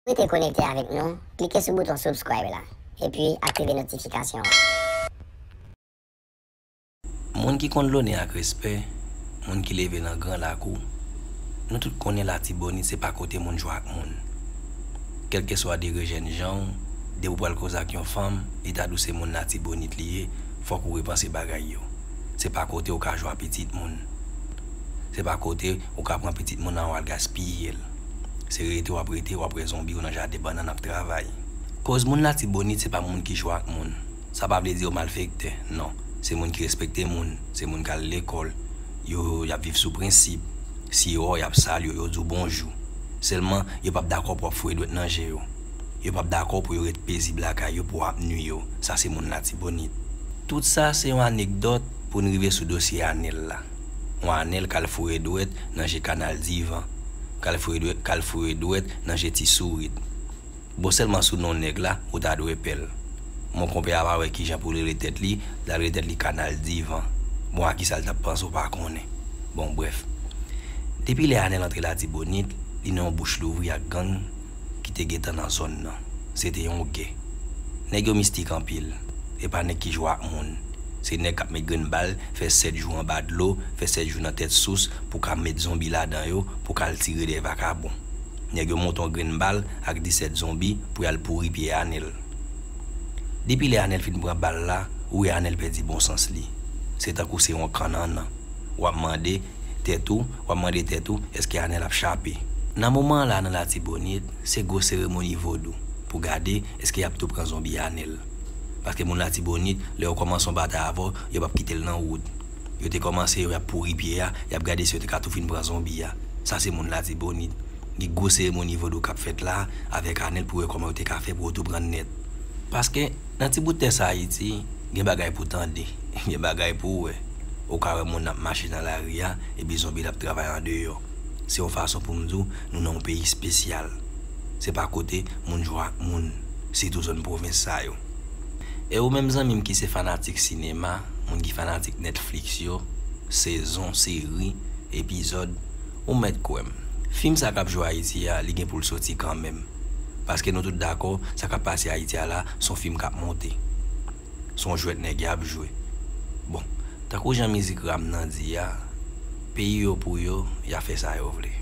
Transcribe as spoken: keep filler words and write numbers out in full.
Rete konekte avèk nou, klike sou bouton subscribe la, epi aktive notifikasyon an. Moun ki konn lonè ak respè, moun ki leve nan gran lakou, nou tout konnen Latibonit se pa kote moun jwe ak moun. Kèlkeswa degre jènjan w, depi w pral koze ak yon fanm, li ta di w se moun Latibonit li ye, fòk ou repanse bagay yo. Se pa kote ou ka jwe ak pitit moun. Se pa kote ou ka pran pitit moun nan w al gaspiye l. Se rete w ap rete, w ap wè zonbi w nan jaden bannann ap travay. Koz moun Latibonit se pa moun ki jwe ak moun. Sa pa vle di yo malfektè, non. Se moun ki respekte moun, se moun k al lekòl. Yo, y ap viv sou prensip. Si yo wè w, y ap salye w, yo di w bonjou. Sèlman, yo p ap dakò pou w ap foure dwèt nan je yo. Yo p ap dakò pou yo ret pezib lakay yo pou w ap nwi yo. Sa se moun Latibonit. Tout sa se yon anekdòt pou n rive sou dosye Anèl la. Yon Anèl k al foure dwèt nan je Kanal Divan, k al foure dwèt, k al foure dwèt nan je Ti Sourit. Bon, sèlman sou non nèg la, ou ta dwe pè l. Mon konpè a pa wè kijan pou l rele tèt li, l al rele tèt li Kanal Divan. Bon, a kisa l t ap panse, ou pa konnen. Bon, brèf. Depi lè Anèl antre Latibonit, li nan yon bouch louvri ak gang ki te gentan nan zòn nan. Se te yon gè. Nèg yo mistik anpil. E pa nèg ki jwe ak moun. Se nèg k ap met grenn bal, fè sèt jou anba dlo, fè sèt jou nan tèt sous, pou ka met zonbi ladan yo, pou ka al tire dèyè vakabon. Nèg yo monte yon grenn bal ak disèt zonbi pou y al pouri pye Anèl. Depi lè Anèl fin pran bal la, ou wè Anèl pèdi bon sans li. Se tankou se yon kannannan. W ap mande tèt ou, w ap mande tèt ou, èske Anèl ap chape? Nan moman an la, nan Latibonit, se gwo seremoni vodou pou gade èske y ap tou pran zonbi Anèl. Paske moun Latibonit, lè yo kòmanse yon batay avè w, yo p ap kite l nan wout. Yo te kòmanse, yo ap pouri pye a, y ap gade si yo te ka tou fin pran zonbi a. Sa se moun Latibonit. Gen gwo seremoni vodou k ap fèt la avèk Anèl pou wè kòman yo te ka fè pou yo tou pran nèt. Paske nan ti bout tè sa Ayiti, gen bagay pou tande, gen bagay pou wè. Ou ka wè moun ap mache nan lari a, epi zonbi l ap travay andeyò. Se yon fason pou m di w, nou nan yon peyi espesyal. Se pa kote moun jwe ak moun, sitou zòn pwovens sa yo. E ou menm zanmi m ki se fanatik sinema, moun ki fanatik Netflix yo, sezon, seri, epizòd, ou mèt kwè m. Fim sa k ap jwe Ayiti a, li gen pou l soti kanmenm. Paske nou tout dakò, sa k ap pase Ayiti a la, se yon fim k ap monte. Se yon jwèt nèg y ap jwe. Bon, tankou jan mizik ram nan di a, peyi yo pou yo, y ap fè sa yo vle.